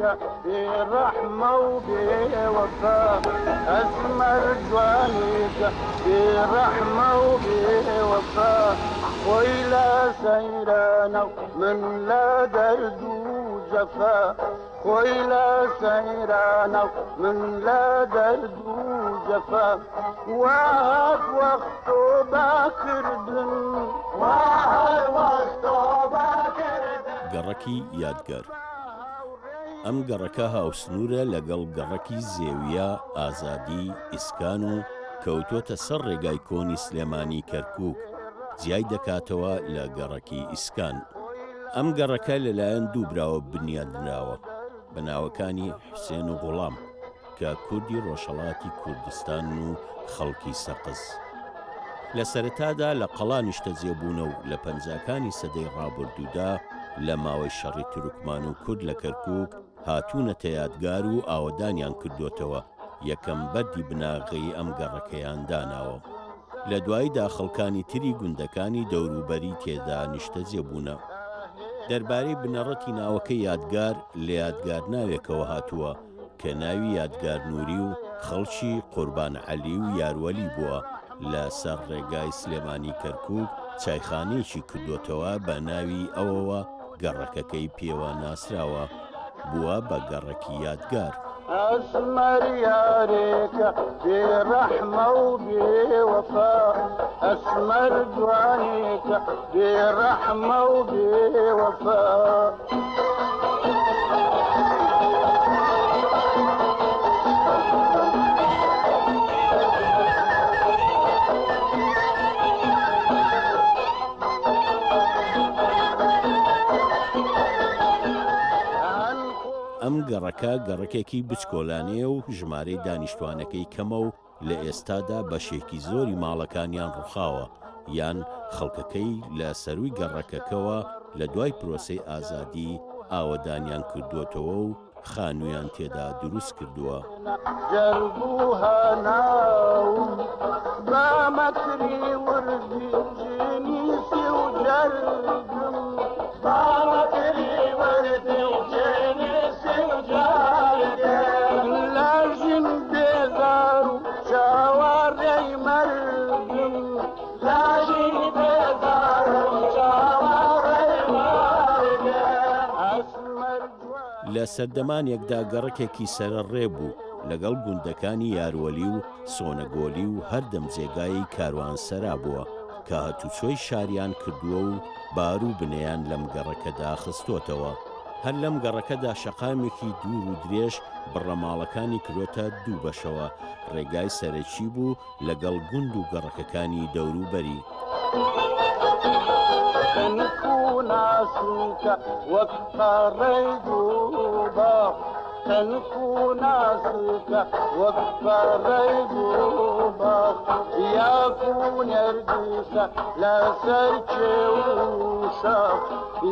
جوانێکە بێ ڕەحمە و بێ وەفا ئەسمەر جوانێکە بێ ڕەحمە و بێ وەفا خۆی لە سەیرانە و من لە دەرد و جەفا خۆی لە سەیرانە و من لە دەرد و جەفا وا هات وەخت تۆبە کردن وا هات وەخت تۆبە کردن. گەڕەکی یادگار ئەم گەڕەکە هاوسنوورە لەگەڵ گەڕەکی زێویە، ئازادی، ئیسکان و کەوتووەتە سەر ڕێگای کۆنی سلێمانی کەرکووک، جیای دەکاتەوە لە گەڕەکی ئیسکان. ئەم گەڕەکە لەلایەن دوو براوە بنیادنراوە بە ناوەکانی حوسێن و غوڵام کە کوردی ڕۆژهەڵاتی کوردستانن و خەڵکی سەقز. لە سەرەتادا لە قەڵا نیشتەجێ بوونە و لە پەنجاکانی سەدەی ڕابوردوودا لە ماوەی شەڕی تورکمان و کورد لە کەرکووک هاتوونەتە یادگار و ئاوەدانیان کردۆتەوە، یەکەم بەردی بناغەی ئەم گەڕەکەیان داناوە. لە دواییدا خەڵکانی تری گوندەکانی دەوروبەری تێدا نیشتەجێ بوونە. دەربارەی بنەڕەتی ناوەکەی یادگار لە یادگار ناوێکەوە هاتووە کە ناوی یادگار نوری و خەڵکی قوربان عەلی و یاروەلی بووە لە سەر ڕێگای سلێمانی کەرکوک چایخانەیەکی کردۆتەوە بە ناوی ئەوەوە گەڕەکەکەی پێوە ناسراوە بووە بە گەڕەکی یادگار. ئەسمەر یارێکە بێ ڕەحمە و بێ وەفا ئەسمەر جوانێکە بێ ڕەحمە و بێ وەفا. ئەم گەڕەکە گەڕەکێکی بچکۆلانەیە و ژمارەی دانیشتوانەکەی کەمە و لە ئێستادا بەشێکی زۆری ماڵەکانیان ڕوخاوە یان خەڵکەکەی لە سەرووی گەڕەکەکەوە لە دوای پرۆسەی ئازادی ئاوەدانیان کردووەتەوە و خانوویان تێدا دروست کردووە. لە سەردەمانێکدا گەڕەکێکی سەرەڕێ بوو لەگەڵ گوندەکانی یاروەلی و سۆنەگۆلی و هەردەم جێگای کاروانسەرا بووە کە هاتوچۆی شاریان کردووە و بار و بنەیان لەم گەڕەکەدا خستۆتەوە. هەر لەم گەڕەکەدا شەقامێکی دوور و درێژ بڕە ماڵەکانی کرۆتە دوو بەشەوە، ڕێگای سەرەکی بوو لەگەڵ گوند و گەڕەکەکانی دەوروبەری. تەنک و ناسکە وەک پەڕەی گوڵباخ تەنک و ناسکە وەک پەڕەی گوڵباخ یاکو نەرگسە لەسەر کێو و شاخ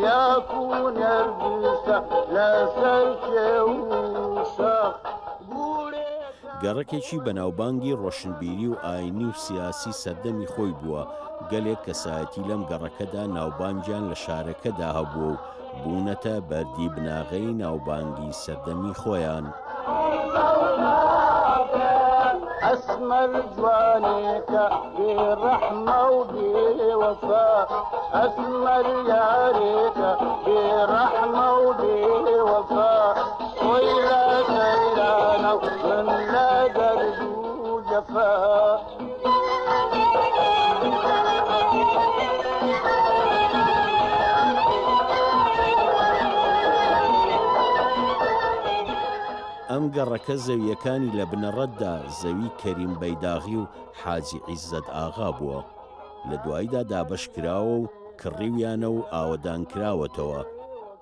یاکو نەرگسە لەسەر کێو و شاخ گەڕەکێکی بەناوبانگی ڕۆشنبیری و ئاینی و سیاسی سەردەمی خۆی بووە، گەلێک کەسایەتی لەم گەڕەکەدا ناوبانگیان لە شارەکەدا هەبووە و بوونەتە بەردی بناغەی ناوبانگی سەردەمی خۆیان. ئەسمەر جوانێکە بێ ڕەحمە و بێ وەفا ئەسمەر یارێکە بێ ڕەحمە و بێ وەفا خۆی لە سەیرانە و من لە دەرد و جەفا. ئەم گەڕەکە زەوییەکانی لە بنەڕەتدا زەوی کەریم بەیداغی و حاجی عیزەت ئاغا بووە. لە دواییدا دابەش کراوە و کڕیویانە و ئاوەدان کراوەتەوە.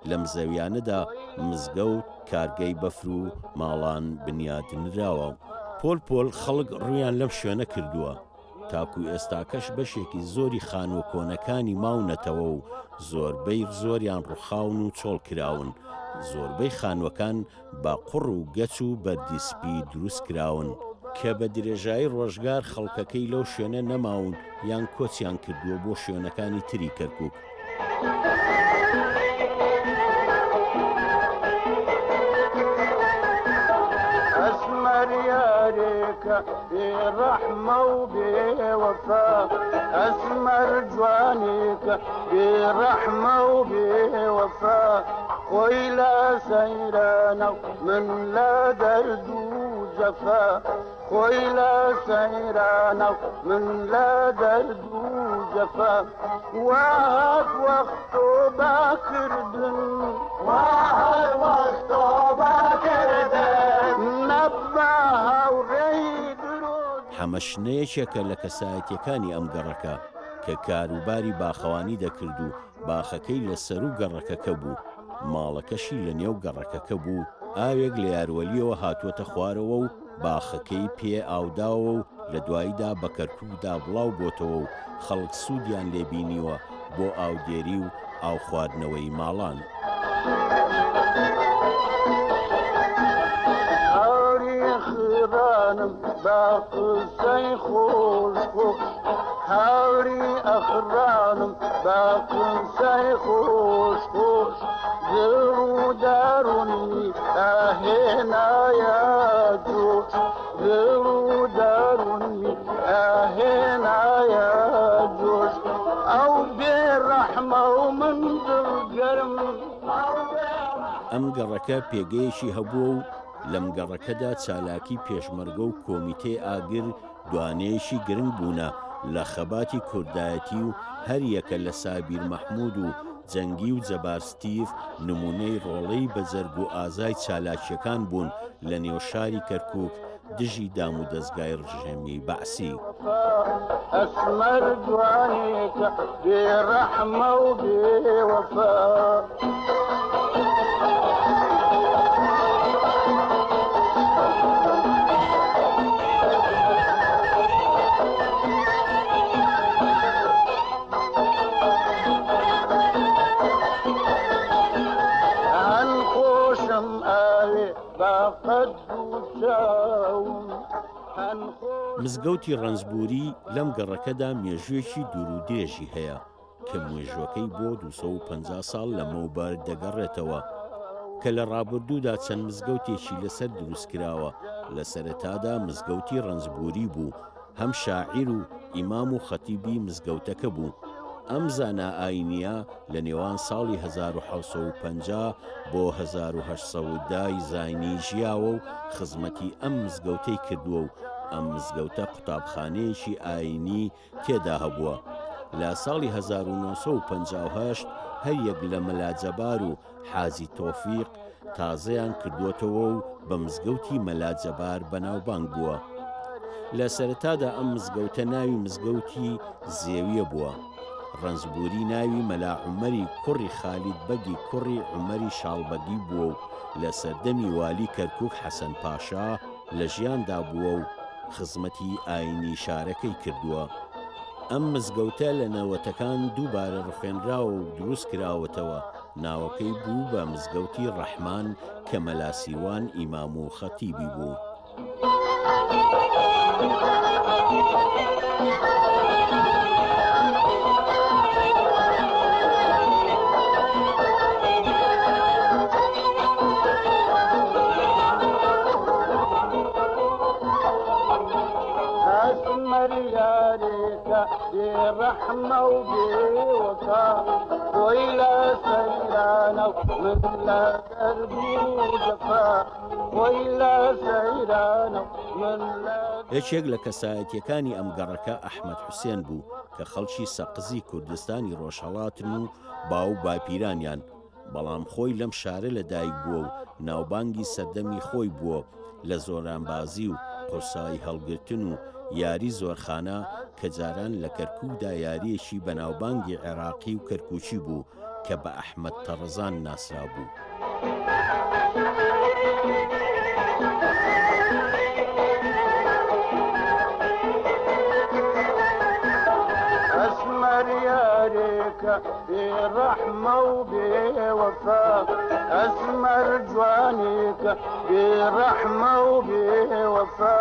لەم زەویانەدا مزگەوت، کارگەی بەفر و ماڵان بنیاد نراوە. پۆل پۆل خەڵک ڕوویان لەم شوێنە کردووە. تاکو ئێستاکەش بەشێکی زۆری خانووە کۆنەکانی ماونەتەوە و زۆربەی زۆریان ڕوخاون و چۆڵ کراون، زۆربەی خانووەکان بە قوڕ و گەچ و بەردی سپی دروست کراون، کە بە درێژایی ڕۆژگار خەڵکەکەی لەو شوێنە نەماون یان کۆچیان کردووە بۆ شوێنەکانی تری کەرکوک. جوانێکە بێ ڕەحمە و بێ وەفا ئەسمەر جوانێکە بێ ڕەحمە و بێ وەفا خۆی لە سەیرانە و من لە دەرد و جەفا خۆی لە سەیرانە و من لە دەرد و جەفا وات وەخت تۆبە کردن وات وەخت تۆبە کردن نەبا هاوڕێی درۆ. حەمە شنە یەکێکە لە کەسایەتیەکانی ئەم گەڕەکە کە کاروباری باخەوانی دەکرد و باخەکەی لە سەروو گەڕەکەکە بوو، ماڵەکەشی لە نێو گەڕەکەکە بوو، ئاوێک لە یاروەلییەوە هاتووەتە خوارەوە و باخەکەی پێ ئاوداوە و لە دواییدا بە کەرکووکدا بڵاو بۆتەوە و خەڵک سوودیان لێ بینیوە بۆ ئاودێری و ئاوخواردنەوەی ماڵان. هاوری خرانم با قسەی خۆش خۆش هاوری ئەخرانم با قسەی خۆش خۆش دڵ و دارونی ئاهێنایە جۆش دڵ و دارونی ئاهێنایە جۆش ئەو بێ ڕەحمە و من دڵگەرم. ئەم گەڕەکە پێگەیەکی هەبووە و لەم گەڕەکەدا چالاکی پێشمەرگە و کۆمیتەی ئاگر دوانەیەکی گرنگ بوونە لە خەباتی کوردایەتی و هەریەکە لە سابیر مەحمود و جەنگی و جەبار ستیڤ نمونەی ڕۆڵەی بەجەرگ و ئازای چالاکیەکان بوون لە نێو شاری کەرکوک دژی دامودەزگای ڕژێمی بەعسی. ئەسمەر جوانێکە بێ ڕەحمە و بێ وەفا. مزگەوتی ڕەنجبوری لەم گەڕەکەدا مێژوویەکی دوورودرێژی هەیە کە مێژووەکەی بۆ 250 ساڵ لەمەوبەر دەگەڕێتەوە کە لە ڕابردوودا چەند مزگەوتێکی لەسەر دروستکراوە لە سەرەتادا مزگەوتی ڕەنجبوری بوو هەم شاعیر و ئیمام و خەتیبی مزگەوتەکە بوو. ئەم زانا ئاینییە لە نێوان ساڵی 1750 بۆ 1810 ی زاینی ژیاوە و خزمەتی ئەم مزگەوتەی کردووە و ئەم مزگەوتە قوتابخانەیەکی ئاینی تێدا هەبووە. لە ساڵی 1958 هەریەک لە مەلا جەبار و حاجی تۆفیق تازەیان کردووەتەوە و بە مزگەوتی مەلا جەبار بەناوبانگ بووە. لە سەرەتادا ئەم مزگەوتە ناوی مزگەوتی زێویە بووە. ڕەنجبوری ناوی مەلا عومەری کوڕی خالید بەگی کوڕی عومەری شاڵبەگی بووە و لە سەردەمی والی کەرکوک حەسەن پاشا لە ژیاندا بووە و خزمەتی ئاینی شارەکەی کردووە. ئەم مزگەوتە لە نەوەتەکان دووبارە ڕوخێنراوە و دروست کراوەتەوە، ناوەکەی بوو بە مزگەوتی ڕەحمان کە مەلا سیروان ئیمام و خەتیبی بوو. یەکێک لە کەسایەتییەکانی ئەم گەڕەکە ئەحمەد حوسێن بوو کە خەڵکی سەقزی کوردستانی ڕۆژهەڵاتن و باو باپیرانیان بەڵام خۆی لەم شارە لە دایک بووە و ناوبانگی سەردەمی خۆی بووە لە زۆرانبازی و قورسایی هەڵگرتن و یاری زۆرخانە کە جاران لە کەرکوکدا یارییەکی بەناوبانگی عێراقی و کەرکوکی بوو کە بە ئەحمەد تەڕزان ناسرابوو. ئەسمەر یارێکە بێ ڕەحمە و بێ وەفا ئەسمەر جوانێکە بێ ڕەحمە و بێ وەفا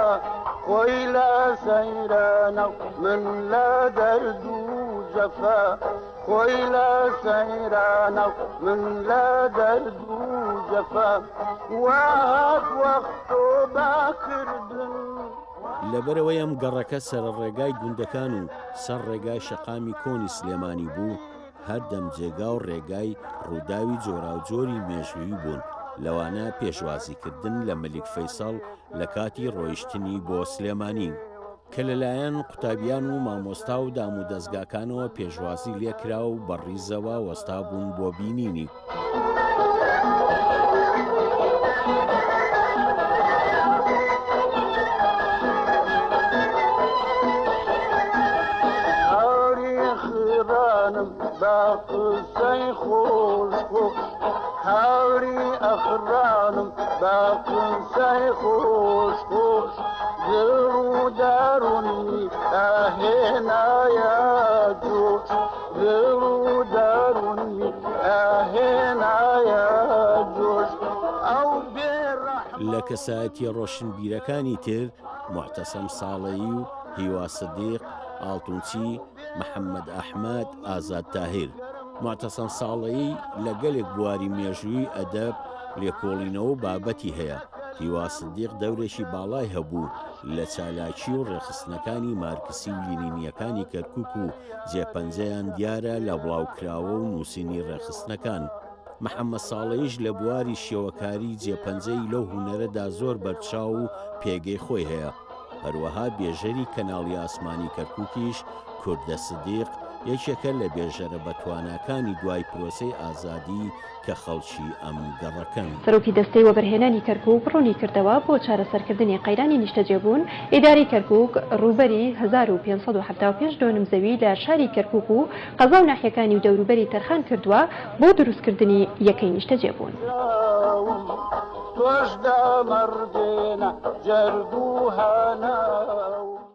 خۆی لە سەیرانە و من لە دەرد و جەفا خۆی لە سەیرانە و من لە دەرد و جەفا وات وەخت تۆبە کردن. لەبەرئەوەی ئەم گەڕەکە سەرەڕێگای گوندەکان و سەر ڕێگای شەقامی کۆنی سلێمانی بوو، هەردەم جێگا و ڕێگای ڕووداوی جۆراوجۆری مێژوویی بوون، لەوانە پێشوازیکردن لە مەلیک فەیسەڵ لە کاتی ڕۆیشتنی بۆ سلێمانی، کە لەلایەن قوتابیان و مامۆستا و دامودەزگاکانەوە پێشوازی لێکرا و بە ڕیزەوە وەستابوون بۆ بینینی. لە کەسایەتییە ڕۆشنبیرەکانی تر، موعتەسەم ساڵەیی و هیوا سدیق، ئاڵتونچی، محەمەد ئەحمەد، ئازاد تاهیر. موعتەسەم ساڵەیی لە گەلێک بواری مێژووی ئەدەب لێکۆڵینەوە و بابەتی هەیە. هیوا سدیق دەورێکی باڵای هەبوو لە چالاکی و ڕێکخستنەکانی مارکسی و لینینییەکانی کەرکوک و جێپەنجەیان دیارە لە بڵاوکراوە و نووسینی ڕێکخستنەکان. محەمەد ساڵەیش لە بواری شێوەکاری جێپەنجەی لەو هونەرەدا زۆر بەرچاو و پێگەی خۆی هەیە. هەروەها بێژەری کەناڵی ئاسمانی کەرکوکیش، کوردە سدیق، یەکێکە لە بێژەرە بەتواناکانی دوای پرۆسەی ئازادی کە خەڵکی ئەم گەڕەکەن. سەرۆکی دەستەی وەبەرهێنانی کەرکوک ڕوونیکردەوە، بۆ چارەسەرکردنی قەیرانی نیشتەجێبوون، ئیدارەی کەرکوک ڕووبەری 1575 دۆنم زەوی لە شاری کەرکوک و قەزا و ناحیەکانی و دەوروبەری تەرخان کردووە بۆ دروستکردنی یەکەی نیشتەجێبوون. تۆش دامەڕدێنە جەرگ و هەناو.